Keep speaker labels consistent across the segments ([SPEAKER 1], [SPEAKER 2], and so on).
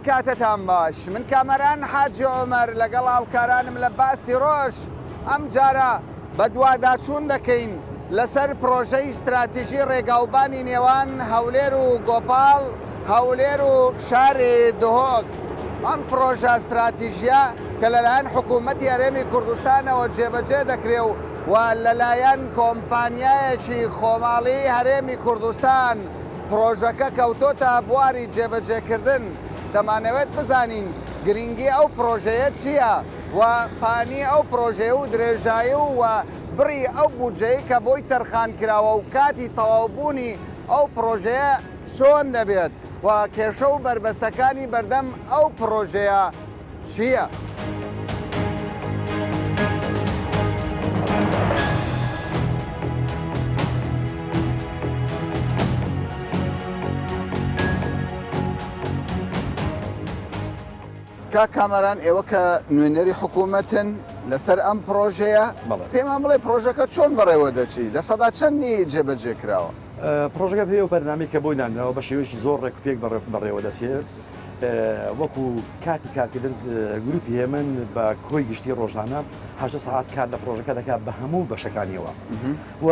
[SPEAKER 1] کاتتان باش من کامەران حاجی عومەر لەگەڵ هاوکارانم لە باسی ڕۆژ ئەم جارە بەدواداچوون دەکەین لەسەر پرۆژەی ستراتیژی ڕێگاوبانی نێوان هەولێر و گۆپاڵ، هەولێر و شاری دهۆک. ئەم پرۆژە ستراتیژیە کە لەلایەن حکوومەتی هەرێمی کوردستانەوە جێبەجێ دەکرێ و و لەلایەن کۆمپانیایەکی خۆماڵی هەرێمی کوردستان پرۆژەکە کەوتۆتە بواری جێبەجێکردن، دەمانەوێت بزانین گرینگی ئەو پرۆژەیە چییە و پانی ئەو پرۆژەیە و درێژایی و بڕی ئەو بودجەی کە بۆی تەرخان کراوە و کاتی تەواوبوونی ئەو پڕۆژەیە چۆن دەبێت و کێشە و بەربەستەکانی بەردەم ئەو پڕۆژەیە چییە؟ کاک کامەران ئێوە کە نوێنەری حکوومەتن لەسەر ئەم پڕۆژەیە پێمان بڵێ پڕۆژەکە چۆن بەڕێوە دەچی لە سەدا چەندی جێبەجێ کراوە؟
[SPEAKER 2] پڕۆژەکە پێی ئەو بەرنامەی کە بۆی دانراوە بە شێوەیەکی زۆر ڕێک و پێک بەڕێوە دەچێت وەکو کاتی کارکردن گروپی هێمن بە کۆی گشتی ڕۆژانە هەژدە سەعات کار لە پڕۆژەکە دەکات بە هەموو بەشەکانیەوە و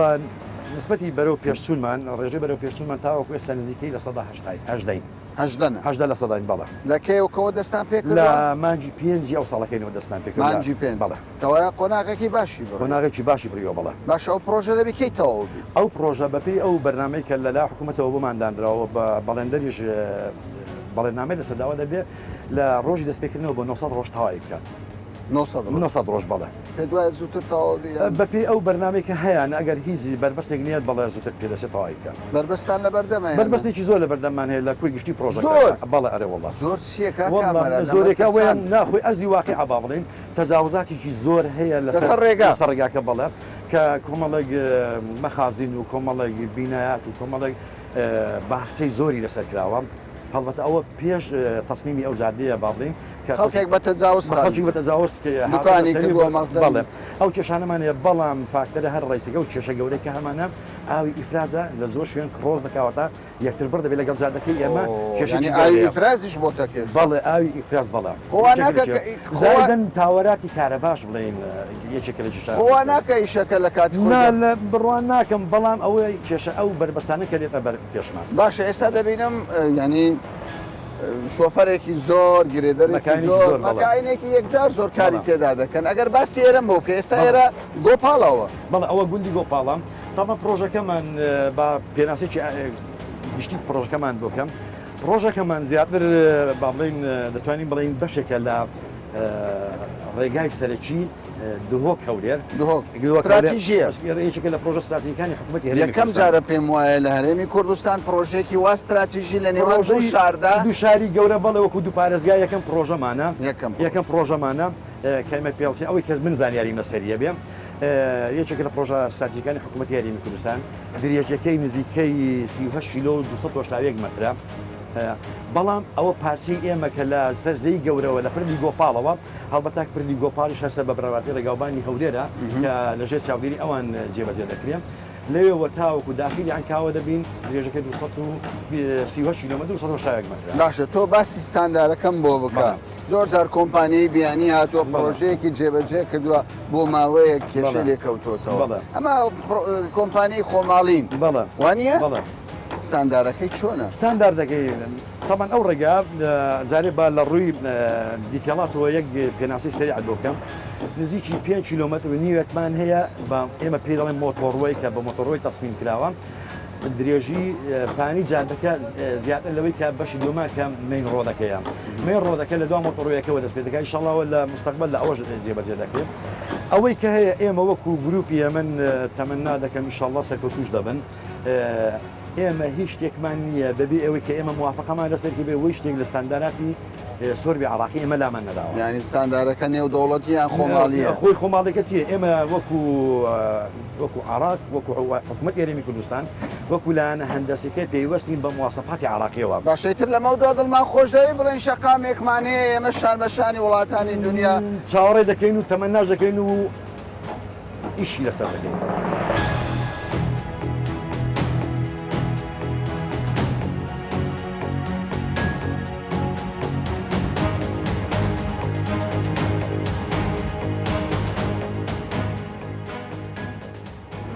[SPEAKER 2] نسبەتی بەرەو پێشچوونمان ڕێژەی بەرەو پێشچوونمان تاوەکو ئێستا نزیکەی لە سەدا هەشتای هەژدەین.
[SPEAKER 1] هەژدەنە.
[SPEAKER 2] 18 لە سەداین بەڵێ.
[SPEAKER 1] لە کەیەوە دەستان پێ
[SPEAKER 2] کردووە؟ لە مانگی پێنجی ئەو ساڵەکەینەوە دەستمان پێ کردووە.
[SPEAKER 1] مانگی پێنج.
[SPEAKER 2] بەڵێ.
[SPEAKER 1] کەوایە قۆناغێکی باشی بڕیوە.
[SPEAKER 2] قۆناغێکی باشی بڕیوە بەڵێ.
[SPEAKER 1] باشە ئەو پڕۆژە دەبی کەی تەواو بی؟
[SPEAKER 2] ئەو پڕۆژە بەپێی ئەو بەرنامەی کە لە لای حکوومەتەوە بۆمان دانراوە بە بەڵێندەریش بەڵێننامەی لەسەر داوە دەبێ لە ڕۆژی دەستپێکردنەوە بۆ 900 ڕۆژ تەواوی بکات.
[SPEAKER 1] 900 ڕۆژ.
[SPEAKER 2] 900 ڕۆژ بەڵێ.
[SPEAKER 1] پێت وایە زووتر تەواو بی یان؟
[SPEAKER 2] بەپێی ئەو بەرنامەی کە هەیانە ئەگەر هیچ بەربەستێک نییە بەڵێ زووتر پێدەچێت تەواوی بکەن.
[SPEAKER 1] بەربەستان لەبەردەمە یان نا؟
[SPEAKER 2] بەربەستێکی زۆر لەبەردەممان هەیە لە کۆی گشتی پرۆژەکە.
[SPEAKER 1] زۆر؟
[SPEAKER 2] بەڵێ ئەرێ وەڵا.
[SPEAKER 1] زۆر چییە کاک
[SPEAKER 2] وەڵا
[SPEAKER 1] کامەران ئەمە
[SPEAKER 2] زۆرێکە
[SPEAKER 1] ترسان.
[SPEAKER 2] وەیان نا خۆی ئەرزی واقیعە با بڵێین تەجاوزاتێکی زۆر هەیە لەسەر
[SPEAKER 1] لەسەر ڕێگا.
[SPEAKER 2] لەسەر ڕێگاکە بەڵێ کە کۆمەڵێک مەخازین و کۆمەڵێک بینایات و کۆمەڵێک باخچەی زۆری لەسەر کراوە. هەڵبەتە ئەوە پێش تەسمیمی ئەو جادەیە با بڵێین
[SPEAKER 1] کە خەڵکێک بە تەجاوز
[SPEAKER 2] خەڵکی بە تەجاوز
[SPEAKER 1] دوکانی کردووە مەخزەن.
[SPEAKER 2] بەڵێ ئەو کێشانەمان هەیە بەڵام فاکتەرە هەر ڕئیسەکە و کێشە گەورەی کە هەمانە ئاوی ئیفرازە لە زۆر شوێن کڕۆس دەکاوەتە یەکتر بڕ دەبێت لەگەڵ جادەکەی ئێمە
[SPEAKER 1] کێشەی ئاوی ئیفرازیش بۆتە کێشە.
[SPEAKER 2] بەڵێ ئاوی ئیفراز بەڵێ.
[SPEAKER 1] خۆ وا ناکا کە خۆ وا
[SPEAKER 2] زائیدەن تاوەراتی کارەباش بڵێین یەکێکە لە کێشە
[SPEAKER 1] خۆ وا ناکا ئیشەکە لە کاتی خۆیدا.
[SPEAKER 2] نا لە بڕوا ناکەم بەڵام ئەوەی کێشە ئەو بەربەستانە کە دێتە بەر پێشمان.
[SPEAKER 1] باشە ئێستا دەبینم یانی شۆفەرێکی زۆر گرێدەرێکی زۆر مەکاینێکی یەکجار زۆر کاری تێدا دەکەن ئەگەر باسی ئێرەم بۆ بکە ئێستا ئێرە گۆپاڵەوە.
[SPEAKER 2] بەڵێ ئەوە گوندی گۆپاڵە تەبعەن پڕۆژەکەمان با پێناسێکی گشتی پڕۆژەکەمان بۆ بکەم پڕۆژەکەمان زیاتر با بڵێین دەتوانین بڵێین بەشێکە لە ڕێگای سەرەکی دهۆک هەولێر
[SPEAKER 1] دهۆک ستراتیژیە
[SPEAKER 2] یەکێکە لە پرۆژە ستراتیژەکانی حکوومەتی هەرێمی
[SPEAKER 1] یەکەم جارە پێم وایە لە هەرێمی کوردستان پرۆژێکی وا ستراتیژی لە نێوان دوو شاردا
[SPEAKER 2] دوو شاری گەورە بەڵێ وەکو دوو پارێزگا یەکەم پرۆژەمانە
[SPEAKER 1] یەکەم
[SPEAKER 2] یەکەم پرۆژەمانە کە ئێمە پێڵسی ئەوەی کەس من زانیاریم لەسەریە بێ یەکێکە لە پرۆژە ستراتیژەکانی حکوومەتی هەرێمی کوردستان درێژەکەی نزیکەی 38 کیلۆ و 281 مەترە بەڵام ئەوە پارچەی ئێمە کە لە سەر زێی گەورەوە لە پردی گۆپاڵەوە هەڵبەتە پردی گۆپاڵیش هەر سەر بە بەڕێوەبەرایەتی ڕێگاوبانی هەولێرە کە لەژێر چاودێری ئەوان جێبەجێ دەکرێت لەوێوە تاوەکو داخلی عەنکاوە دەبین درێژەکەی 238 کیلۆمەتر 281 مەترە.
[SPEAKER 1] باشە تۆ باسی ستاندارەکەم بۆ بکە زۆر جار کۆمپانیای بیانی هاتووە پڕۆژەیەکی جێبەجێ کردووە بۆ ماوەیەک کێشەی لێ کەوتۆتەوە ئەمە کۆمپانیای خۆماڵین وانە؟ ستاندارەکەی چۆنە؟
[SPEAKER 2] ستانداردەکەی تەبعەن ئەو ڕێگا جارێ با لە ڕووی detail اتەوە یەک پێناسەی سەریعت بۆ بکەم نزیکی 5 کیلۆمەتر و نیوێکمان هەیە بە ئێمە پێی دەڵێن motorway کە بە motorway تەسمیم کراوە درێژی پانی جادەکە زیاتر لەوەی کە بەشی دووەمە کە main road ەکەیە main road ەکە لە دوا motorway ەکەوە دەست پێ دەکات ئیشەڵڵاوە لە مستەقبەل لە ئەوەش جێبەجێ دەکرێت ئەوەی کە هەیە ئێمە وەکو گروپی ئەمن تەمەنا دەکەم ئیشەڵڵا سەرکەوتوش دەبن ئێمە هیچ شتێکمان نییە بەبێ ئەوەی کە ئێمە موافقەمان لەسەر بێ وەی شتێک لە ستانداراتی سۆربی عراقی ئێمە لامان نەداوە.
[SPEAKER 1] یانی ستاندارەکە نێودەوڵەتی یان خۆماڵییە؟
[SPEAKER 2] خۆی خۆماڵیەکە چییە؟ ئێمە وەکو وەکو عراق وەکو حکوومەتی هەرێمی کوردستان وەکو لایەنە هەندەسیەکە پەیوەستین بە مواسەفاتی عراقیەوە.
[SPEAKER 1] باشە ئیتر لەمەودوا دڵمان خۆش دەبێ بڵێین شەقامێکمان هەیە ئێمە شان بە شانی وڵاتانی دونیا.
[SPEAKER 2] چاوەڕێ دەکەین و تەمەناش دەکەین و ئیشی لەسەر دەکەین.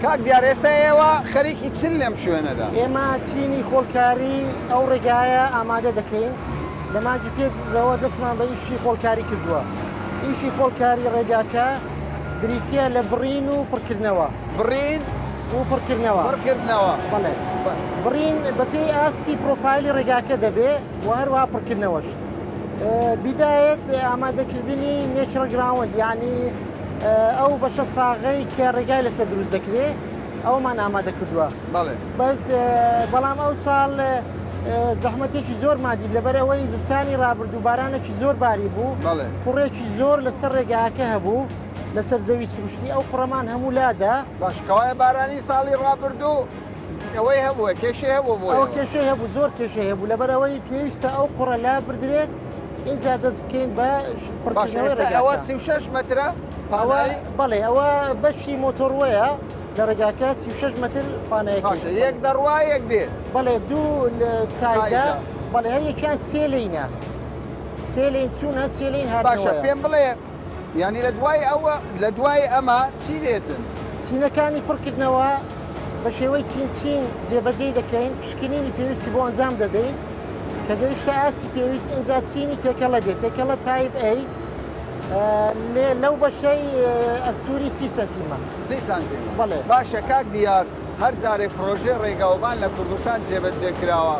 [SPEAKER 1] کاک دیار ئێستا ئێوە خەریکی چن لەم شوێنەدا؟
[SPEAKER 3] ئێمە چینی خۆڵکاری ئەو ڕێگایە ئامادە دەکەین، لە مانگی پێنجەوە دەستمان بە ئیشی خۆڵکاری کردووە. ئیشی خۆڵکاری ڕێگاکە بریتییە لە بڕین و پڕکردنەوە.
[SPEAKER 1] بڕین
[SPEAKER 3] و پڕکردنەوە.
[SPEAKER 1] پڕکردنەوە.
[SPEAKER 3] بەڵێ. بڕین بەپێی ئاستی پرۆفایلی ڕێگاکە دەبێ و هەروەها پڕکردنەوەش. بیدایەت ئامادەکردنی natural ground یانی ئەو بەشە ساغەی کە ڕێگای لەسەر دروست دەکرێ ئەومان ئامادە کردووە بەس بەڵام ئەو ساڵ زەحمەتێکی زۆر مادی لەبەر ئەوەی زستانی ڕابردوو بارانێکی زۆر باری بوو قوڕێکی زۆر لەسەر ڕێگاکە هەبوو لەسەر زەوی سروشتی ئەو قوڕەمان هەموو لادا.
[SPEAKER 1] باش کەوایە بارانی ساڵی ڕابردوو ئەوەی هەبووە کێشەی هەبوو بۆ
[SPEAKER 3] ئەوە کێشەی هەبوو زۆر کێشەی هەبوو لەبەر ئەوەی پێویستە ئەو قوڕە لا بردرێت اینجا دەست بکەین بە
[SPEAKER 1] پڕکردنەوەی ڕێگاکە. ئەوە 36 مەترە
[SPEAKER 3] پانایی؟ بەڵێ ئەوە بەشی مۆتۆڕوەیە لە ڕێگاکە 36 مەتر پانایەکەی.
[SPEAKER 1] باشە یەک دەڕوا یەک دێ؟
[SPEAKER 3] بەڵێ دوو side ە بەڵێ هەر یەکیان سێ lane ە سێ lane چوونە سێ lane هاتنەوەیە.
[SPEAKER 1] باشە پێم بڵێ یانی لە دوای ئەوە لە دوای ئەمە چی دێتن؟
[SPEAKER 3] چینەکانی پڕکردنەوە بە شێوەی چین چین جێبەجێی دەکەین پشکنینی پێویستی بۆ ئەنجام دەدەین کە گەیشتە ئاستی پێویست ئینجا چینی تێکەڵە دێت تێکەڵە type A لێ لەو بەشەی ئەستوری سی سەنتیمە.
[SPEAKER 1] سی سانتیمە.
[SPEAKER 3] بەڵێ.
[SPEAKER 1] باشە کاک دیار هەر جارێک پرۆژەی ڕێگاوبان لە کوردستان جێبەجێ کراوە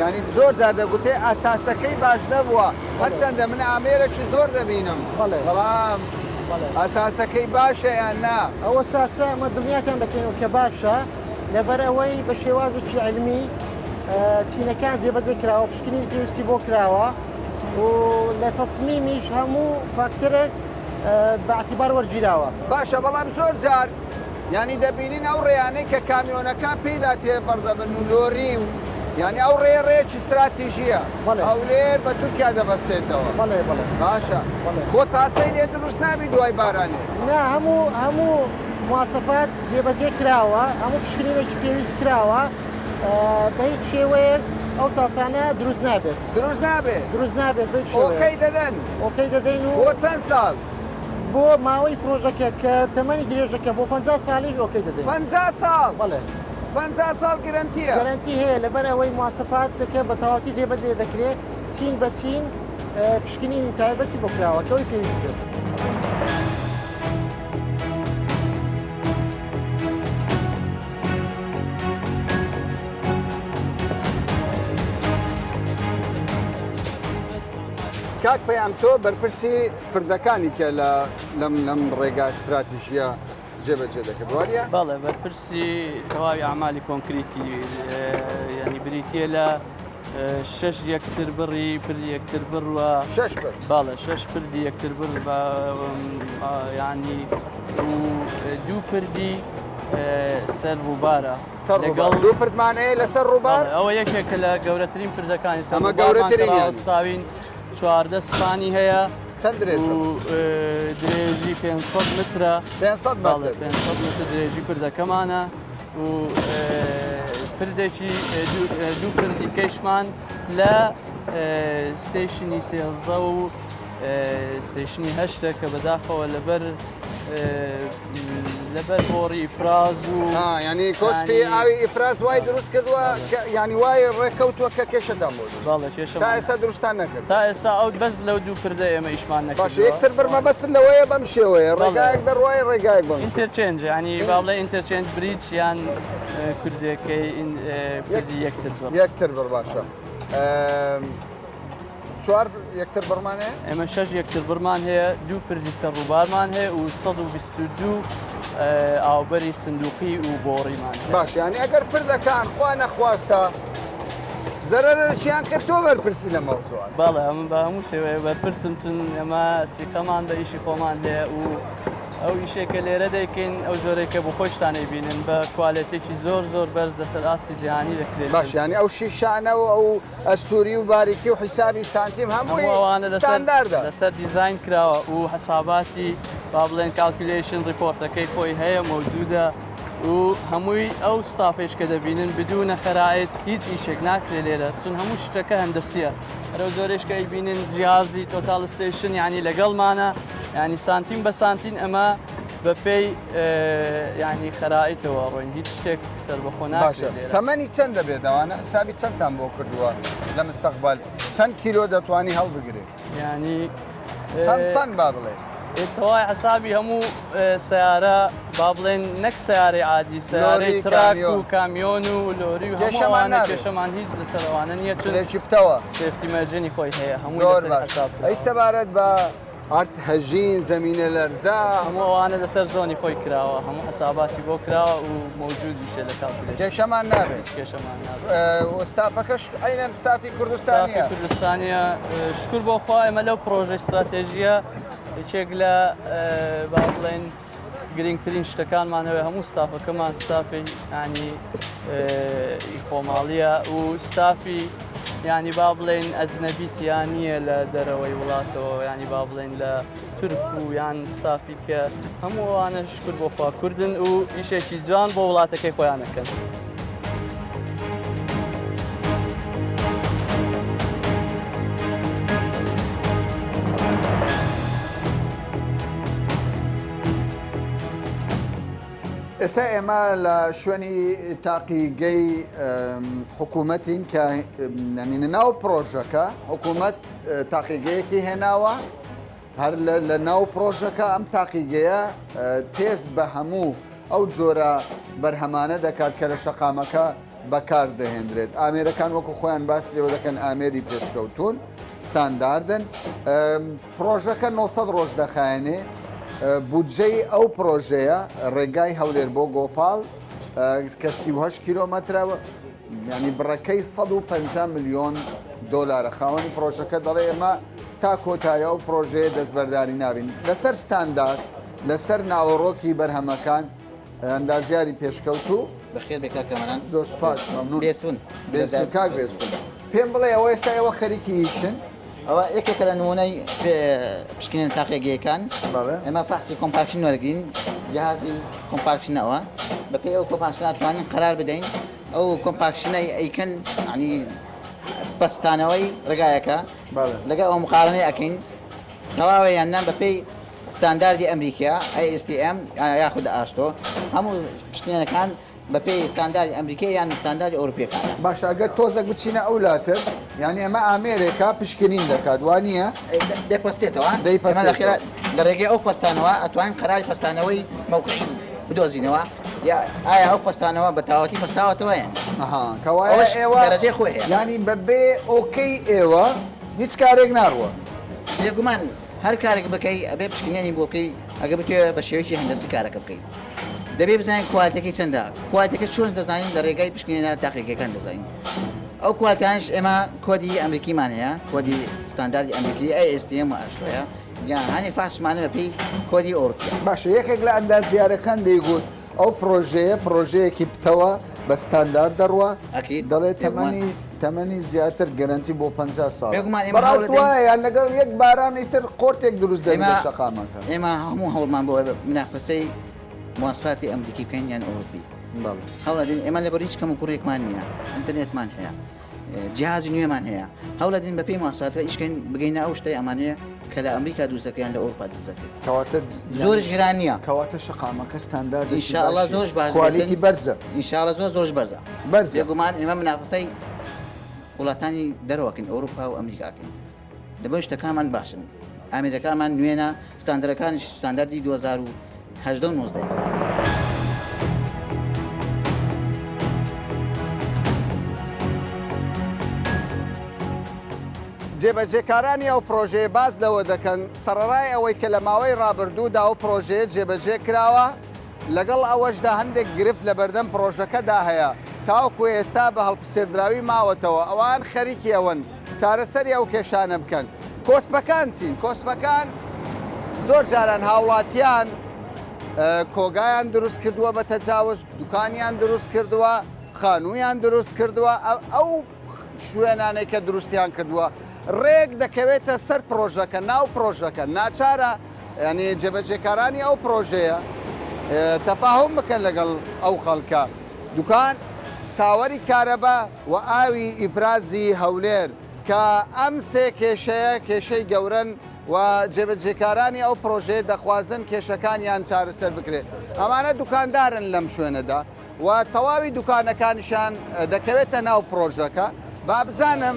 [SPEAKER 1] یانی زۆر جار دەگوتێ ئەساسەکەی باش نەبووە هەرچەندە من ئامێرەکی زۆر دەبینم بەڵام ئەساسەکەی باشە یان نا؟
[SPEAKER 3] ئەو ئەساسە ئەمە دڵنیاتان دەکەینەوە کە باشە لەبەر ئەوەی بە شێوازێکی عیلمی چینەکان جێبەجێ کراوە پشکنینی پێویستی بۆ کراوە و لە تەسمیمیش هەموو فاکتەرێک بە اعتبار وەرگیراوە.
[SPEAKER 1] باشە بەڵام زۆر جار یانی دەبینین ئەو ڕێیانەی کە کامیۆنەکان پێیدا تێپەڕ دەبن و لۆری و یانی ئەو ڕێیە ڕێیەکی ستراتیژییە هەولێر بە تورکیا دەبەستێتەوە باشە خۆ تاسەی لێ دروست نابی دوای بارانێ؟
[SPEAKER 3] نا هەموو هەموو مواسەفات جێبەجێ کراوە هەموو پشکنینێکی پێویست کراوە بە هیچ شێوەیەک ئەو تاسانە دروست نابێت.
[SPEAKER 1] دروست نابێت؟
[SPEAKER 3] دروست نابێت بە هیچ شێوەیەک.
[SPEAKER 1] okay دەدەن؟
[SPEAKER 3] okay دەدەین و.
[SPEAKER 1] بۆ چەند ساڵ؟
[SPEAKER 3] بۆ ماوەی پرۆژەکە کە تەمەنی درێژەکە بۆ 50 ساڵیش okay دەدەین.
[SPEAKER 1] 50 ساڵ؟
[SPEAKER 3] بەڵێ.
[SPEAKER 1] 50 ساڵ گرەنتیە؟
[SPEAKER 3] گەرەنتی هەیە لەبەر ئەوەی مواسەفاتەکە بە تەواوەتی جێبەجێ دەکرێت چین بە چین پشکنینی تایبەتی بۆ کراوە کە ئەوی پێویست بێت.
[SPEAKER 1] کاک پەیام تۆ بەرپرسی پردەکانی کە لە لەم لەم ڕێگا ستراتیژیە جێبەجێ دەکرد وانە؟
[SPEAKER 4] بەڵێ بەرپرسی تەواوی ئەعمالی کۆنکریتی ینی بریتە لە شش یەکتر بڕی پر یەکتر بڕوە
[SPEAKER 1] شش بر
[SPEAKER 4] باڵە شش پردی یەکتر بڕ بە ینی دوو پردی سەر ڕووبارە
[SPEAKER 1] سەر ڕووبار دوو پردمان هەیە لەسەر ڕووبار
[SPEAKER 4] ئەوە یەکێکە لە گەورەترین پردەکانی سەر
[SPEAKER 1] ئەمە گەورەترین
[SPEAKER 4] ڕاوەستاوین 14 span ی هەیە
[SPEAKER 1] چەند درێژە؟
[SPEAKER 4] درێژی 500 مترە
[SPEAKER 1] 500 متر
[SPEAKER 4] 500 متر درێژی پردەکەمانە و پردێکی دوو پردی کەشمان لە station ی سێزدە و station ی هەشتە کە بەداخەوە لەبەر لەبەر بۆڕی ئیفراز و
[SPEAKER 1] ینی کۆسپی ئاوی ئیفراز وای دروست کردووە ینی وای ڕێککەوتووە کە کێشەتان بۆ
[SPEAKER 4] بەڵێ کێشە
[SPEAKER 1] تا ئێستا دروستان نەکرد
[SPEAKER 4] تا ئێستا ئەو بەس لەو دوو پردە ئێمە ئیشمان نەکرد
[SPEAKER 1] باشە یەکتر بڕ مەبەستت لەوەیە بەم شێوەیە ڕێگایەک دەڕوای ڕێگایەک بەم
[SPEAKER 4] interchange ینی با بڵێ interchange bridge یان کوردێکەی پردی یەکتر بڕ
[SPEAKER 1] یەکتر بڕ باشە چوار یەکتر بڕمان هەیە؟
[SPEAKER 4] ئێمە شەش یەکتر بڕمان هەیە، دوو پردی سەر ڕووبارمان هەیە و 122 ئاوبەری سندوقی و بۆڕیمان هەیە.
[SPEAKER 1] باش یانی ئەگەر پردەکان خوا نەخواستە زەرەرێکیان کرد تۆ بەرپرسی لە مەوزوع.
[SPEAKER 4] بەڵێ ئەمن بە هەموو شێوەیە بەرپرسم چون ئێمە سیقەمان بە ئیشی خۆمان هەیە و ئەو ئیشێک کە لێرە دەیکەین ئەو جۆرەی کە بۆ خۆشتان ئەیبینن بە کوالێتێکی زۆر زۆر بەرز لەسەر ئاستی جیهانی دەکرێت.
[SPEAKER 1] باش یانی ئەو شیشانە و ئەو ئەستوری و باریکی و حیسابی سانتیم هەمووی ستانداردە.
[SPEAKER 4] لەسەر دیزاین کراوە و حساباتی با بڵێن calculation report ەکەی خۆی هەیە مەوجودە و هەمووی ئەو ستافیش کە دەبینن بدونە خەرائت هیچ ئیشێک ناکرێت لێرە چون هەموو شتەکە هەندەسیە هەرەو جۆرێش کە ئەیبینن جیازی total station یعنی لەگەڵمانە یعنی سانتیم بە سانتین ئەمە بە. بەپێی یانی خەرائیتەوە ڕۆین هیچ شتێک سەربەخۆ
[SPEAKER 1] باشە
[SPEAKER 4] ناکرێت لێرە.
[SPEAKER 1] تەمەنی چەند دەبێت ئەوانە حسابی چەندتان بۆ کردووە لە مستەقبەل چەند کیلۆ دەتوانی هەڵبگرێ
[SPEAKER 4] یانی
[SPEAKER 1] چەند تەن با بڵێ
[SPEAKER 4] تەوای حسابی هەموو سیارە با بڵێن نەک سیارەی عادی سیارەی
[SPEAKER 1] لۆری،
[SPEAKER 4] تراک
[SPEAKER 1] کامیۆن.
[SPEAKER 4] و کامیۆن و لۆری و هەموو
[SPEAKER 1] کێشەمان
[SPEAKER 4] ئەوانە
[SPEAKER 1] نابێت.
[SPEAKER 4] کێشەمان هیچ لەسەر ئەوانە نییە چون
[SPEAKER 1] سلێکی پتەوە
[SPEAKER 4] safety margin ی خۆی هەیە هەمووی
[SPEAKER 1] زۆر
[SPEAKER 4] لەسەر
[SPEAKER 1] باش
[SPEAKER 4] حساب
[SPEAKER 1] ئەی
[SPEAKER 4] کراوە.
[SPEAKER 1] سەبارەت بە ئەرد هەژین، زەمینە لەرزە.
[SPEAKER 4] هەموو ئەوانە لەسەر zone ی خۆی کراوە، هەموو حساباتی بۆ کراوە و مەوجودیشە لە calculation.
[SPEAKER 1] کێشەمان نابێت.
[SPEAKER 4] هیچ کێشەمان نابێت.
[SPEAKER 1] و ستافەکەش عەینەن ستافی کوردستانیە.
[SPEAKER 4] ستافی کوردستانیە. شکور بۆ خوا ئێمە لەو پرۆژەی ستراتێژیە یەکێک لە با بڵێین گرنگترین شتەکانمان هەیە هەموو ستافەکەمان ستافی ینی خۆماڵیە و ستافی ینی با بڵێن ئەجنەبی تیا نییە لە دەرەوەی وڵاتەوە ینی با بڵێن لە تورک و یان ستافی کە هەموو ئەوانە شکر بۆ خوا کوردن و ئیشێکی جوان بۆ وڵاتەکەی خۆیان دەکەن.
[SPEAKER 1] ئێستا ئێمە لە شوێنی تاقیگەی حکوومەتین کە نەنینە ناو پرۆژەکە حکوومەت تاقیگەیەکی هێناوە هەر لە ناو پرۆژەکە ئەم تاقیگەیە تێست بە هەموو ئەو جۆرە بەرهەمانە دەکات کە لە شەقامەکە بەکار دەهێندرێت. ئامێرەکان وەکو خۆیان باسی لێوە دەکەن ئامێری پێشکەوتوون، ستانداردن. پرۆژەکە 900 ڕۆژ دەخایەنێ. بودجەی ئەو پرۆژەیە ڕێگای هەولێر بۆ گۆپاڵ کە 38 کیلۆمەترە ینی بڕەکەی 150 ملیۆن دۆلارە. خاوەنی پرۆژەکە دەڵێ ئێمە تا کۆتایی ئەو پرۆژەیە دەستبەرداری نابین لەسەر ستاندارد لەسەر ناوەڕۆکی بەرهەمەکان ئەندازیاری پێشکەوتوو.
[SPEAKER 5] بەخێر بێ کاک کامەران.
[SPEAKER 1] زۆر سوپاس مەمنون.
[SPEAKER 5] بێستون.
[SPEAKER 1] بێستون کاک بێستون. پێم بڵێ ئەوە ئێستا ئێوە خەریکی ئیشن؟
[SPEAKER 5] ئەوە یەکێکە لە نموونەی پشکنینە تاقیگەیەکان.
[SPEAKER 1] بەڵێ.
[SPEAKER 5] ئێمە فەحسی compaction وەرگین، جیهازی compaction ەوە. بەپێی ئەو compaction ە ئەتوانین قەرار بدەین ئەو compaction ەی ئەیکەن یانی پەستانەوەی ڕێگایەکە لەگەڵ ئەو مقارنەی ئەکەین تەواوە یان نا بەپێی ستانداردی ئەمریکیا، ASTM، یاخود AASHTO، هەموو پشکنینەکان بەپێی ستانداردی ئەمریکی یان ستانداردی ئەوروپیەکانە.
[SPEAKER 1] باشە ئەگەر تۆزێک بچینە ئەو لاتر یانی ئەمە ئامێرێکە پشکنین دەکات وا نییە؟
[SPEAKER 5] دەیپەستێتەوە.
[SPEAKER 1] دەیپەستێتەوە.
[SPEAKER 5] لە ڕێگەی ئەو پەستانەوە ئەتوانین قەراری پەستانەوەی مەوقعی بدۆزینەوە یا ئایا ئەو پەستانەوە بە تەواوەتی پەستاوەتەوە یان نا.
[SPEAKER 1] ئەها کەوایە
[SPEAKER 5] ئەوەش
[SPEAKER 1] ئێوە
[SPEAKER 5] دەرەجەی خۆی هەیە.
[SPEAKER 1] یانی بەبێ okay ئێوە هیچ کارێک ناڕوا.
[SPEAKER 5] بێگومان هەر کارێک بکەی ئەبێ پشکنینی بۆ بکەی ئەگەر بتەوێ بە شێوەیەکی هەندەسی کارەکە بکەی دەبێ بزانین quality ەکەی چەندە quality ەکە چۆن دەزانین لە ڕێگای پشکنینە تاقیگەکان دەزانین ئەو quality انش ئێمە کۆدی ئەمریکیمان هەیە کۆدی ستانداردی ئەمریکی ASTM و AASHTO یە یان هەنێ فاسمانە بەپێی کۆدی ئەوروپیە.
[SPEAKER 1] باشە یەکێک لە ئەندازیارەکان دەیگوت ئەو پڕۆژەیە پڕۆژەیەکی پتەوە بە ستاندارد دەڕوا،
[SPEAKER 5] ئەکید
[SPEAKER 1] دەڵێ
[SPEAKER 5] بێگومان.
[SPEAKER 1] تەمەنی تەمەنی زیاتر گەرەنتی بۆ 50 ساڵە.
[SPEAKER 5] بێگومان ئێمە
[SPEAKER 1] بەڕاست
[SPEAKER 5] هەوڵەدەین
[SPEAKER 1] وایە یان لەگەڵ یەک باران ئیتر قۆرتێک دروست دەبێت
[SPEAKER 5] ئێمە
[SPEAKER 1] لە شەقامەکە؟
[SPEAKER 5] ئێمە هەموو هەوڵمان بۆ ئەوەیە منافەسەی مواسفاتی ئەمریکی بکەین یان ئەوروپی.
[SPEAKER 1] بەڵێ.
[SPEAKER 5] هەوڵەدەین ئێمە لەبەر هیچ کەموکوڕیەکمان نییە، ئینتەرنێتمان هەیە. جیهازی نوێمان هەیە هەوڵەدەین بەپێی مواسفاتەکە ئیش کەین بگەینە ئەو شتەی ئەمانەیە کە لە ئەمریکا دروست دەکرێت یان لە ئەوروپا دروست دەکرێت
[SPEAKER 1] کەواتە
[SPEAKER 5] زۆرش گران نییە
[SPEAKER 1] کەواتە شەقامەکە ستانداردێکی
[SPEAKER 5] إن شاء الله
[SPEAKER 1] باشی
[SPEAKER 5] زۆرش باش
[SPEAKER 1] quality
[SPEAKER 5] دەبێتن.
[SPEAKER 1] بەرزە
[SPEAKER 5] إن شاء الله زۆر زۆرش بەرزە
[SPEAKER 1] بەرزە
[SPEAKER 5] بێگومان ئێمە منافەسەی وڵاتانی دەرەوەکەین ئەوروپا و ئەمریکاکەین لەبەر شتەکانمان باشن ئامێرەکانمان نوێنە ستاندەرەکانیش ستانداردی 2018 و 19.
[SPEAKER 1] جێبەجێکارانی ئەو پڕۆژەیە باس لەوە دەکەن، سەڕەڕای ئەوەی کە لە ماوەی ڕابردوودا ئەو پڕۆژەیە جێبەجێ کراوە، لەگەڵ ئەوەشدا هەندێک گرفت لەبەردەم پڕۆژەکەدا هەیە تاوەکو ئێستا بە هەڵپسێردراوی ماوەتەوە، ئەوان خەریکی ئەوەن چارەسەری ئەو کێشانە بکەن. کۆسپەکان چین؟ کۆسپەکان زۆر جاران هاوڵاتیان کۆگایان دروست کردووە بە تەجاوز، دوکانیان دروست کردووە، خانوویان دروست کردووە، ئەو شوێنانەی کە دروستیان کردووە ڕێک دەکەوێتە سەر پڕۆژەکە، ناو پڕۆژەکە، ناچارە یانی جێبەجێکارانی ئەو پڕۆژەیە تەفاهوم بکەن لەگەڵ ئەو خەڵکە. دوکان، تاوەری کارەبا و ئاوی ئیفرازی هەولێر کە ئەم سێ کێشەیە کێشەی گەورەن. و جێبەجێکارانی ئەو پرۆژەیە دەخوازن کێشەکانیان چارەسەر بکرێت. ئەمانە دوکاندارن لەم شوێنەدا و تەواوی دوکانەکانیشان دەکەوێتە ناو پرۆژەکە. با بزانم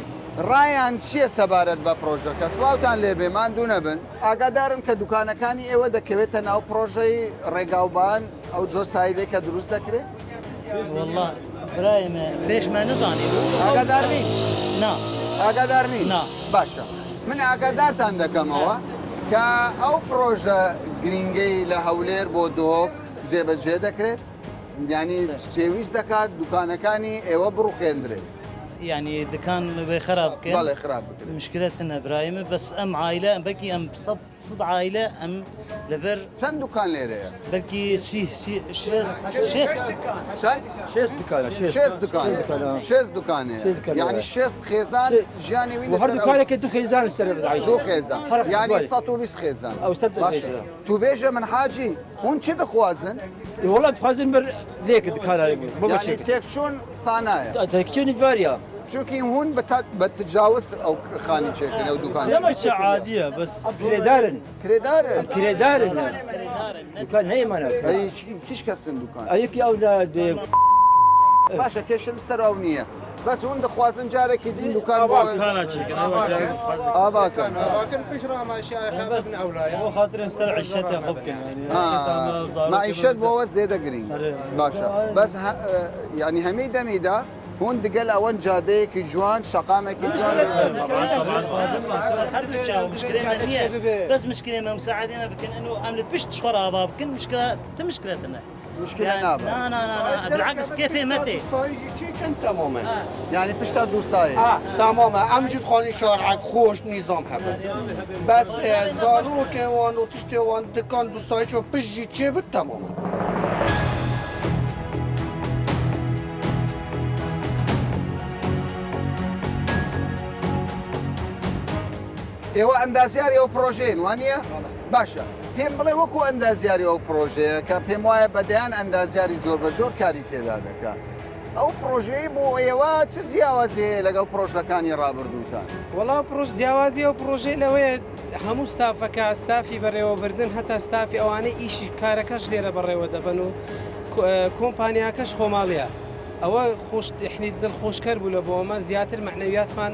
[SPEAKER 1] ڕایان چییە سەبارەت بە پرۆژەکە. سڵاوتان لێبێ، ماندوو نەبن. ئاگادارن کە دوکانەکانی ئێوە دەکەوێتە ناو پرۆژەی ڕێگاوبان، ئەو جۆسایلەی کە دروست دەکرێت؟
[SPEAKER 6] واللە برای من پێش مە نزانی بوو.
[SPEAKER 1] ئاگادار نین؟
[SPEAKER 6] نا.
[SPEAKER 1] ئاگادار نین؟
[SPEAKER 6] نا.
[SPEAKER 1] باشە من ئاگادارتان دەکەمەوە کە ئەو پرۆژە گرینگەی لە هەولێر بۆ دهۆک جێبەجێ دەکرێت یانی پێویست دەکات دوکانەکانی ئێوە بڕوخێندرێت.
[SPEAKER 6] یعنی دکان بێ خراب بکەن؟
[SPEAKER 1] بەڵێ خراپ بکرێت.
[SPEAKER 6] مشکلەتنە برای من بەس ئەم عایلە ئەم بەکی ئەم سەد سد عایلە ئەم لەبەر.
[SPEAKER 1] چەند دوکان لێرەیە؟
[SPEAKER 6] بەلکی سی سی شێست شێست
[SPEAKER 1] چەند؟
[SPEAKER 7] شێست دوکانە شێست
[SPEAKER 1] شێست دوکان
[SPEAKER 7] دوکانە.
[SPEAKER 1] شێست دوکان هەیە
[SPEAKER 7] شێست دوکان
[SPEAKER 1] یعنی
[SPEAKER 7] هەیە.
[SPEAKER 1] شێست خێزان ژیانی وی
[SPEAKER 7] و هەر
[SPEAKER 1] لەسەر ئەو
[SPEAKER 7] دوکانێکە دوو خێزان لەسەر عیش
[SPEAKER 1] دوو خێزان
[SPEAKER 7] هەر
[SPEAKER 1] یعنی
[SPEAKER 7] دوای.
[SPEAKER 1] 120 خێزان
[SPEAKER 7] ئەو سەد
[SPEAKER 1] باشە
[SPEAKER 7] خێزان.
[SPEAKER 1] تو بێژە من حاجی هون چ دخوازن؟
[SPEAKER 7] وەڵا دخوازن بەر لێک دکانە بۆ
[SPEAKER 1] یعنی
[SPEAKER 7] بەشێک
[SPEAKER 1] تێکچوون سانایە
[SPEAKER 7] تێکچوونی باریە
[SPEAKER 1] چونکی هون بە تجاوز ئەو خانی چێکردن ئەو دوکان
[SPEAKER 7] لەمە
[SPEAKER 6] چ عادیە بەس
[SPEAKER 7] کرێدارن
[SPEAKER 1] کرێدارن
[SPEAKER 7] کرێدارن دوکان نەیمانە
[SPEAKER 1] ئەی هیچ کەسن دوکان
[SPEAKER 7] ئەیەکی ئەو لە
[SPEAKER 1] باشە کێشە لەسەر ئەو نییە بەس هون دەخوازن جارێکی دین دوکان بۆ ئاواکەن
[SPEAKER 6] بۆ خاطرم سەر عیشەتە خۆ بکەن
[SPEAKER 1] معیشەت بۆەوە زێدە گرنگ باشە بەس یعنی هەمەی دەمیدا هون دگەل ئەوەن جادەیەکی جوان شەقامێکی جوان
[SPEAKER 6] هەردوو چاو مشکلەی من نییە بەس مشکلەی من مساعدەی من بکەن ئەنو ئەم لە پشت شخۆر ئاوا بکەن مشکلە ت مشکلەتنە
[SPEAKER 1] مشکلە نابێ
[SPEAKER 6] نا نا نا نا بالعكس كيف متى
[SPEAKER 8] تماما
[SPEAKER 1] یعنی پشتا دووسایە
[SPEAKER 8] اه تماما ئەم جی خانی شارعک خۆش نیزام هەبن بەس زارۆکێ وان و تشتێ وان دکان دوسایچ و پشت چێ بت تەمامە.
[SPEAKER 1] ئێوە ئەندازیاری ئەو پرۆژەیەن وانە؟ باشە پێم بڵێ وەکو ئەندازیاری ئەو پرۆژەیە کە پێم وایە بەدەیان ئەندازیاری زۆر بە جۆر کاری تێدا دەکا ئەو پرۆژەیە بۆ ئێوە چ جیاوازی هەیە لەگەڵ پرۆژەکانی ڕابردووتان؟
[SPEAKER 9] وەڵا پرۆژ جیاوازی ئەو پرۆژەی لەوەیە هەموو ستافەکە ستافی بەڕێوەبردن هەتا ستافی ئەوانەی ئیشی کارەکەش لێرە بەڕێوە دەبەن و کۆمپانیاکەش خۆماڵیە ئەوە خۆش یەعنی دڵخۆشکەر بوو لە بۆ ئەمە زیاتر مەعنەویاتمان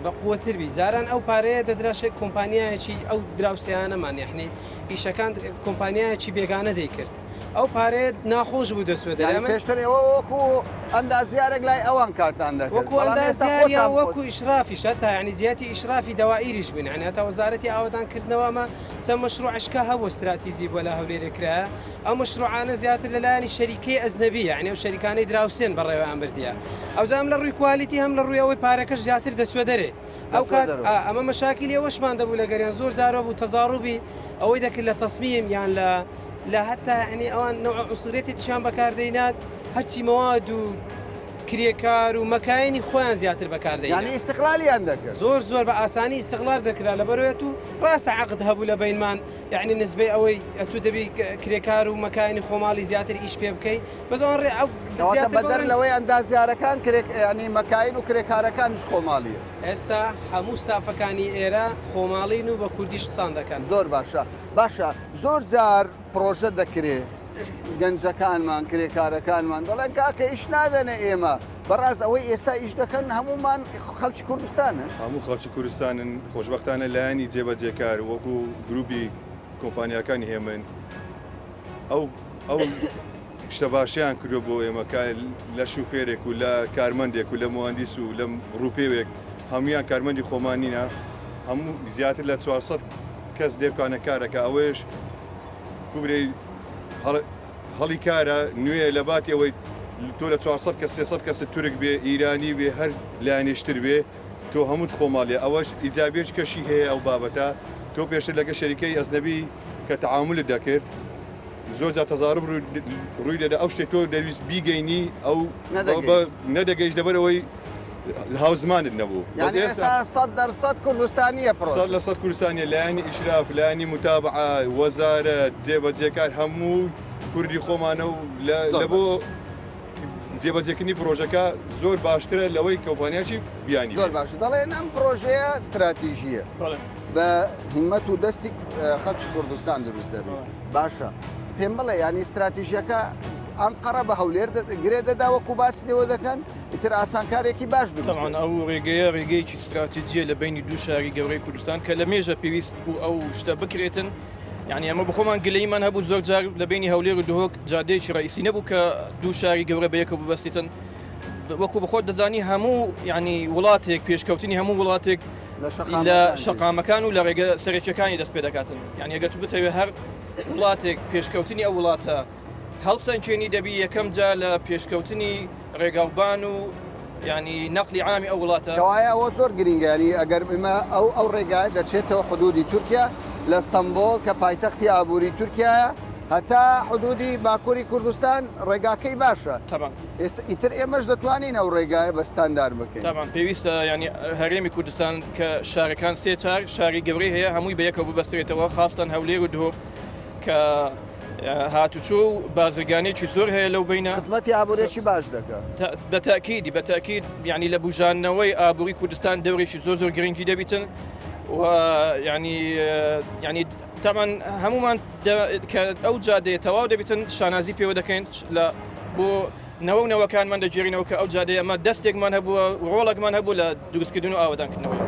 [SPEAKER 9] بە قوتر بی جاران ئەو پارەیە دەدرا شێ کۆمپانیایەکی ئەو دراوسێیانەمان یەعنی ئیشەکان کۆمپانیایەکی بێگانە دەیکرد ئەو پارەیە ناخۆش بوو دەچوە دەرێ
[SPEAKER 1] یانی
[SPEAKER 9] ئەمن
[SPEAKER 1] پێشتر ئێوە وەکو ئەندازیارێک لای ئەوان کارتان دەکرد
[SPEAKER 9] وەکو
[SPEAKER 1] بەڵام ئێستا
[SPEAKER 9] ئەندازیار یا
[SPEAKER 1] خۆتان خۆت
[SPEAKER 9] وەکو ئیشرافیش هەتا یانی جیاتی ئیشرافی دەوائیریش بووین یانی هەتا وەزارەتی ئاوەدان کردنەوە ئەمە چەند مەشروعش کە هەبوو ستراتیجی بووە لە هەولێرێ کرایە ئەو مەشروعانە زیاتر لە لایەنی شەریکەی ئەجنەبی یانی ئەو شەریکانەی دراوسێن بەڕێوەیان بردیە ئەوجا هەم لە ڕووی quality هەم لە ڕووی ئەوەی پارەکەش زیاتر دەچوە دەرێ ئەو
[SPEAKER 1] دەچوە
[SPEAKER 9] کات
[SPEAKER 1] دەرەوە.
[SPEAKER 9] ئا ئەمە مەشاکیلی ئەوەشمان دەبوو لەگەریان زۆر جارە بوو تەزاڕوبی ئەوەی دەکرد لە تەسمیم یان لە لە هەتا یەعنی ئەوان نەوع عونسوریەتێکیان بەکار دەینات هەرچی مەواد و کرێکار و مەکاینی خۆیان زیاتر بەکار دەینا.
[SPEAKER 1] یانی ئیستغلالیان دەکرد.
[SPEAKER 9] زۆر زۆر بە ئاسانی ئیستغلال دەکرا لەبەرئەوەی ئەتوو ڕاستە عەقد هەبوو لە بەینمان یەعنی نسبەی ئەوەی ئەتوو دەبی کرێکار و مەکاینی خۆماڵی زیاتر ئیش پێ بکەی بەس ئەوان ڕێ ئەو
[SPEAKER 1] کەواتە
[SPEAKER 9] زیاتر
[SPEAKER 1] بەدەر
[SPEAKER 9] بەوەن
[SPEAKER 1] لەوەی ئەندازیارەکان کرێک یانی مەکاین و کرێکارەکانیش خۆماڵیە.
[SPEAKER 9] ئێستا هەموو ستافەکانی ئێرە خۆماڵین و بە کوردیش قسان دەکەن.
[SPEAKER 1] زۆر باشە باشە زۆر جار پڕۆژە دەکرێ گەنجەکانمان کرێکارەکانمان دەڵێن کاکە ئیش نادەنە ئێمە بەڕاست ئەوەی ئێستا ئیش دەکەن هەموومان خەڵکی کوردستانن.
[SPEAKER 10] هەموو خەڵکی کوردستانن خۆشبەختانە لایەنی جێبەجێکار وەکو گروپی کۆمپانیاکانی هێمن ئەو ئەو شتە باشیان کردو بۆ ئێمە کە لە شوفێرێک و لە کارمەندێک و لە موهەندیس و لە ڕووپێوێک هەمویان کارمەندی خۆمان نینە هەموو زیاتر لە 400 کەس لێبکانە کارەکە ئەوەیش کوبرەی هەڵی کارە نوێ لە باتی ئەوەی تۆ لە 400 کەس 300 کەس تورک بێ ئیرانی بێ هەر لایەنێشتر بێ تۆ هەمووت خۆماڵیە ئەوەش ئیجابیش کەشی هەیە ئەو بابەتە تۆ پێشتر لەگە شەریکەی ئەزنەبی کە تەعاملت دەکرد زۆر جار تەزارب ڕووی دەدا ئەو شتێک تۆ دەویست بیگەینی ئەو نەدەگەیشت لەبەر ئەوەی هاوزمانت نەبوو.
[SPEAKER 1] یانی ئێستا 100% کوردستانییە پرۆژە.
[SPEAKER 10] 100% کوردستانییە لایەنی ئیشراف لایەنی متابعە وەزارەت جێبەجێکار هەموو کوردی خۆمانە و لە بۆ جێبەجێکردنی پرۆژەکە زۆر باشترە لەوەی کۆمپانیاکی بیانی
[SPEAKER 1] زۆر باشە دەڵێن ئەم پرۆژەیە ستراتیژییە. بە هیمەت و دەستی خەڵکی کوردستان دروست دەبێت باشە پێم بڵێ ینی استراتیژیەکە ئەنقەرە بە هەولێر گرێ دەدا وەکو باسی لێوە دەکەن ئیتر ئاسانکارێکی باش
[SPEAKER 11] دروست ئەو ڕێگەیە ڕێگەیەکی استراتیجیە لە بینی دوو شاری گەورەی کوردستان کە لە مێژە پێویست بوو ئەو شتە بکرێتن یعنی ئەمە بخۆمان گلەیمان هەبوو زۆر جار لە بینی هەولێر و دهۆک جادەیەکی ڕئیسی نەبوو کە دوو شاری گەورە بە یەکەوە ببەستێتن وەکو بخۆت دەزانی هەموو یعنی وڵاتێک پێشکەوتنی هەموو وڵاتێک لە شەقامەکان و لە ڕێگە سەرەکیەکانی دەست پێ دەکاتن یعنی ئەگەر تو بتەوێت هەر وڵاتێک پێشکەوتنی ئەو وڵاتە هەڵسەنگێنی دەبی یەکەم جا لە پێشکەوتنی ڕێگاوبان و ینی نەقلی عامی ئەو وڵاتە.
[SPEAKER 1] کەوایە ئەوە زۆر گرینگە یانی ئەگەر ئمە ئەو ئەو ڕێگایە دەچێتەوە حدودی تورکیا لە ستەمبۆڵ کە پایتەختی ئابووری تورکیایە هەتا حدودی باکووری کوردستان ڕێگاکەی باشە
[SPEAKER 11] تەبعەن.
[SPEAKER 1] ئێستا ئیتر ئێمەش دەتوانین ئەو ڕێگایە بە ستاندار بکەین.
[SPEAKER 11] تەبعەن پێویستە یانی هەرێمی کوردستان کە شارەکان سێ چار شاری گەورەی هەیە هەمووی بە یەکەوە ببەسترێتەوە خاستەن هەولێر و دهۆک کە هاتوچۆ و بازرگانیی زۆر هەیە لەو بینە.
[SPEAKER 1] خزمەتی ئابووریی باش دەکا.
[SPEAKER 11] بە تەئکیدی بە تەئکید یانی لە بوژاندنەوەی ئابووری کوردستان دەورێکی زۆر زۆر گرنگی دەبیتن و یانی یانی تەبعەن هەموومان کە ئەو جادەیە تەواو دەبیتن شانازی پێوە دەکەین لە بۆ نەوە و نەوەکانمان دەگێرینەوە کە ئەو جادەیە ئەمە دەستێکمان هەبووە و ڕۆڵێکمان هەبوو لە دروستکردن و ئاوەدانکردنەوەی.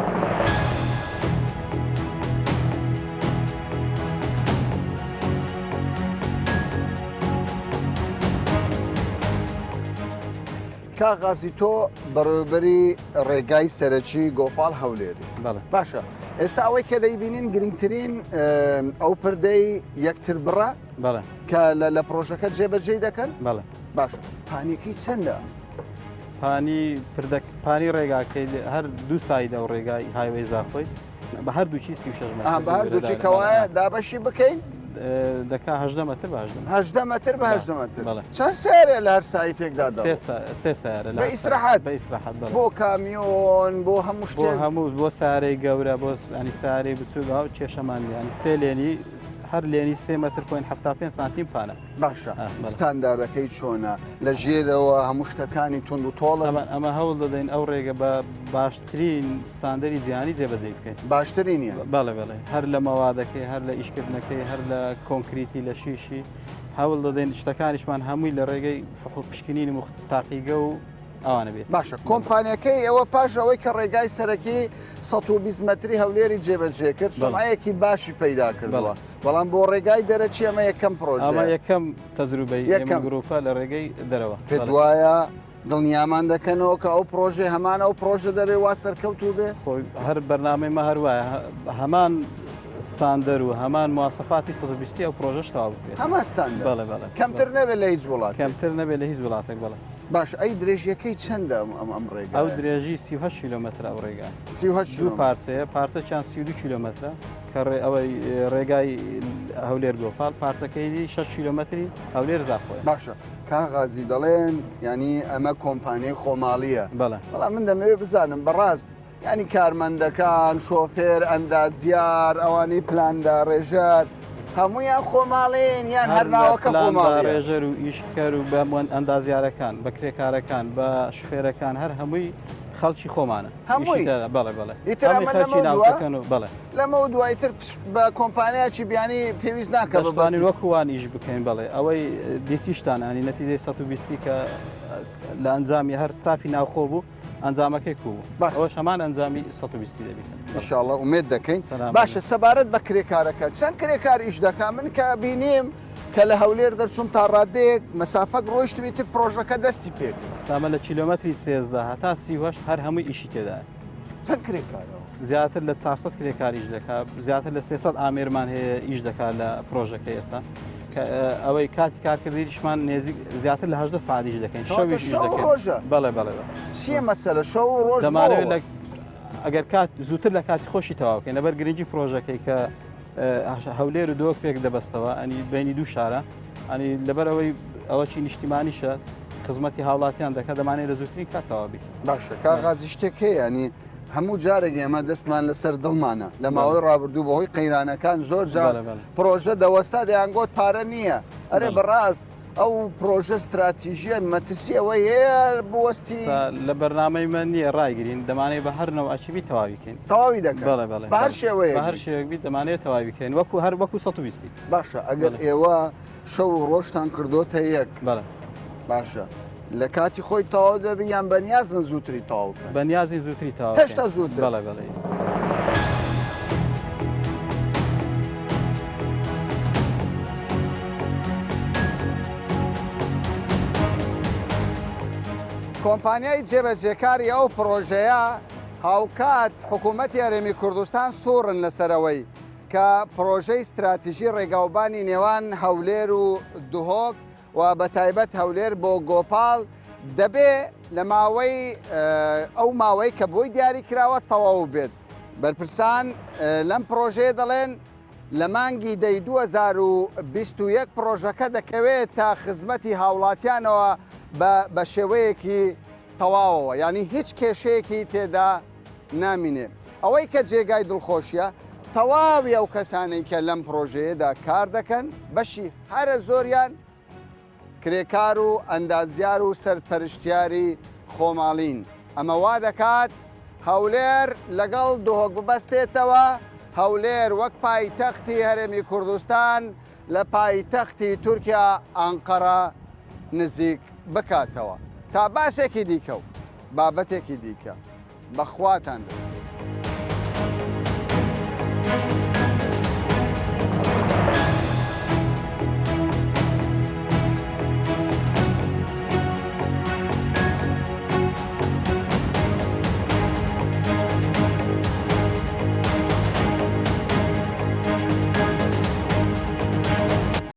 [SPEAKER 1] کاک غازی تۆ بەڕێوەبەری ڕێگای سەرەکی گۆپاڵ هەولێری باشە ئێستا ئەوەی کە دەیبینین گرنگترین ئەو پردەی یەکتر بڕە کە لە پرۆژەکە جێبەجێ دەکەن باشە پانیەکەی چەندە؟
[SPEAKER 4] پانی پردەک پانی ڕێگاکەی هەر دوو side ە و ڕێگای highway زاخۆی بە هەردووکی 36 مەتر
[SPEAKER 1] بە هەردووکی کەوایە دابەشی بکەین
[SPEAKER 4] دەکا هەژدە مەتر بە
[SPEAKER 1] هەژدە مەتر بە هەژدە مەتر چەند سیارە لە هەر side ێکدا
[SPEAKER 4] سێ سیارە
[SPEAKER 1] بە ئیسراحەت
[SPEAKER 4] بە ئیسراحەت
[SPEAKER 1] بۆ کامیۆن بۆ هەموو
[SPEAKER 4] شتێک بۆ هەموو بۆ سارەی گەورە بۆ ئەنی سارەی بچووک ئەو کێشەمان ینی سێ lane ی هەر lane ی سێ مەتر point 75 سانتیم پانە
[SPEAKER 1] باشە ستانداردەکەی چۆنە لە ژێرەوە هەموو شتەکانی توند و تۆڵە
[SPEAKER 4] ئەمە هەوڵ دەدەین ئەو ڕێگە بە باشترین ستاندەری جیهانی جێبەجێی بکەین.
[SPEAKER 1] باشترینیە؟
[SPEAKER 4] بەڵێ بەڵێ هەر لە مەوادەکەی هەر لە ئیشکردنەکەی هەر لە کۆنکریتی لە شیشی هەوڵ دەدەین شتەکانیشمان هەمووی لە ڕێگەی فحوص پشکنینی مخ تاقیگە و ئەوانە بێت.
[SPEAKER 1] باشە کۆمپانیەکەی ئێوە پاش ئەوەی کە ڕێگای سەرەکی 120 مەتری هەولێری جێبەجێ کرد سومعەیەکی باشی پەیدا کردووە بەڵام بۆ ڕێگای دەرەکی ئەمە یەکەم پرۆژەیە.
[SPEAKER 4] ئەمە یەکەم تەجروبەی ئێمە گروپە لە ڕێگەی دەرەوە.
[SPEAKER 1] پێت وایە دڵنیامان دەکەنەوە کە ئەو پرۆژەی هەمان ئەو پرۆژە دەبێ وا سەرکەوتوو بێ؟
[SPEAKER 4] خۆی هەر بەرنامەی مە هەر وایە هەمان ستاندەر و هەمان مواسەفاتی 120 ئەو پرۆژەش تەواو بکرێت.
[SPEAKER 1] هەمان ستاندەر.
[SPEAKER 4] بەڵێ بەڵێ.
[SPEAKER 1] کەمتر نەبێت لە هیچ وڵاتێک.
[SPEAKER 4] کەمتر نەبێت لە هیچ وڵاتێک بەڵێ.
[SPEAKER 1] باش ئەی درێژیەکەی چەندە ئەم ئەم ئەم ڕێگایە؟
[SPEAKER 4] ئەو درێژی 38 کیلۆمەترە ئەو ڕێگا.
[SPEAKER 1] 38
[SPEAKER 4] دوو پارچەیە پارچەکیان 32 کیلۆمەترە کە ڕێ ئەوەی ڕێگای هەولێر گۆپاڵ پارچەکەی 6 کیلۆمەتری هەولێر زاخۆیە.
[SPEAKER 1] باشە کاک غازی دەڵێن یانی ئەمە کۆمپانیای خۆماڵیە بەڵام من دەمەوێت بزانم بەڕاست ینی کارمەندەکان شۆفێر ئەندازیار ئەوانەی پلاندا ڕێژەر هەمویان خۆماڵین یان هەر ناوەکە خۆماڵی
[SPEAKER 4] ڕێژەر و ئیشکەر و بەموان ئەندازیارەکان بە کرێکارەکان بە شوفێرەکان هەر هەمووی خەڵکی خۆمانە
[SPEAKER 1] هەمووی
[SPEAKER 4] بەڵێ بەڵێ
[SPEAKER 1] ئیتر ئەمە لەمە
[SPEAKER 4] بەڵێ
[SPEAKER 1] لەمەو دوایتر پشت بە کۆمپانیایەکی بیانی پێویست ناکە
[SPEAKER 4] دەشتوانین وەکو وان ئیش بکەین بەڵێ ئەوەی دیتیشتان ئەنی نەتیجەی 120 کە لە ئەنجامی هەر ستافی ناوخۆ بوو ئەنجامەکەی کو بوو
[SPEAKER 1] باش
[SPEAKER 4] ئەوەش هەمان ئەنجامی 120 دەبیت
[SPEAKER 1] ئینشاءاللە ئومێد دەکەین
[SPEAKER 4] سەلام
[SPEAKER 1] باشە سەبارەت بە کرێکارەکە چەند کرێکار ئیش دەکا من کە بینیم کە لە هەولێر دەرچوم تا ڕادەیەک مەسافەک ڕۆیشتمی تر پرۆژەکە دەستی پێکرد
[SPEAKER 4] ئێستا لە کیلۆمەتری 13 هەتا 38 هەر هەمووی ئیشی تێدایە
[SPEAKER 1] چەند کرێکارەوە؟
[SPEAKER 4] زیاتر لە 400 کرێکار ئیش دەکات زیاتر لە 300 ئامێرمان هەیە ئیش دەکات لە پرۆژەکە ئێستا ئەوەی کاتی کارکردنیشمان نێزیک زیاتر لە 18 ساعتیش دەکەین شەویش ئیش دەکەین
[SPEAKER 1] ڕۆژە
[SPEAKER 4] بەڵێ بەڵێ بەڵێ.
[SPEAKER 1] چییە مەسەلە شەو و ڕۆژ
[SPEAKER 4] دەمانەوێت لە ئەگەر کات زووتر لە کاتی خۆشی تەواو بکەین لەبەر گرنگی پرۆژەکەی کە هەولێر و دۆک پێک دەبەستەوە ئەنی بینی دوو شارە ئەنی لەبەرەوەی ئەوەچی نیشتیمانیشە خزمەتی هاوڵاتیان دەکات دەمانێت لە زووترین کاتەوە بیت
[SPEAKER 1] باشە کاک غازی شتێک هەیە ینی هەموو جارێک ئێمە دەستمان لەسەر دڵمانە لە ماوەی ڕابردوو بەهۆی قەیرانەکان زۆر جار پرۆژە دەوەستا دەیانگۆت پارە نییە ئەرێ بەڕاست. ئەو پرۆژە ستراتیژیە مەترسی ئەوەی هەیە بوەستی؟
[SPEAKER 4] لە بەرنامەی مە نییە ڕایگرین، دەمانەوێت بە هەر نەوعەکی بی تەواوی کەین.
[SPEAKER 1] تەواوی دەکەن؟
[SPEAKER 4] بەڵێ بەڵێ.
[SPEAKER 1] بە هەر شێوەیەک
[SPEAKER 4] بە هەر شێوەیەک بی دەمانەوێت تەواوی کەین وەکو هەر وەکو 120.
[SPEAKER 1] باشە ئەگەر ئێوە شەو و ڕۆژتان کردۆتە یەک.
[SPEAKER 4] بەڵێ.
[SPEAKER 1] باشە لە کاتی خۆی تەواو دەبی یان بەنیازن زووتری تەواو بکەن؟
[SPEAKER 4] بەنیازین زووتری تەواو بکەین.
[SPEAKER 1] هێشتا زووتر؟
[SPEAKER 4] بەڵێ بەڵێ.
[SPEAKER 1] کۆمپانیای جێبەجێکاری ئەو پڕۆژەیە هاوکات حکوومەتی هەرێمی کوردستان سوورن لەسەرەوەی کە پڕۆژەی ستراتیژی ڕێگاوبانی نێوان هەولێر و دهۆک و بە تایبەت هەولێر بۆ گۆپاڵ دەبێ لە ماوەی ئەو ماوەی کە بۆی دیاری کراوە تەواو بێت. بەرپرسان لەم پڕۆژەیە دەڵێن لە مانگی دەی 2021 پڕۆژەکە دەکەوێتە خزمەتی هاوڵاتیانەوە بە شێوەیەکی تەواوەوە یانی هیچ کێشەیەکی تێدا نامینێ. ئەوەی کە جێگای دڵخۆشیە تەواوی ئەو کەسانەی کە لەم پڕۆژەیەدا کار دەکەن بەشی هەرە زۆریان کرێکار و ئەندازیار و سەرپەرشتیاری خۆماڵین ئەمە وا دەکات هەولێر لەگەڵ دهۆک ببەستێتەوە هەولێر وەک پایتەختی هەرێمی کوردستان لە پایتەختی تورکیا ئەنقەرە نزیک بکاتەوە. تا باسێکی دیکە و بابەتێکی دیکە بە خواتان دەسپێرم.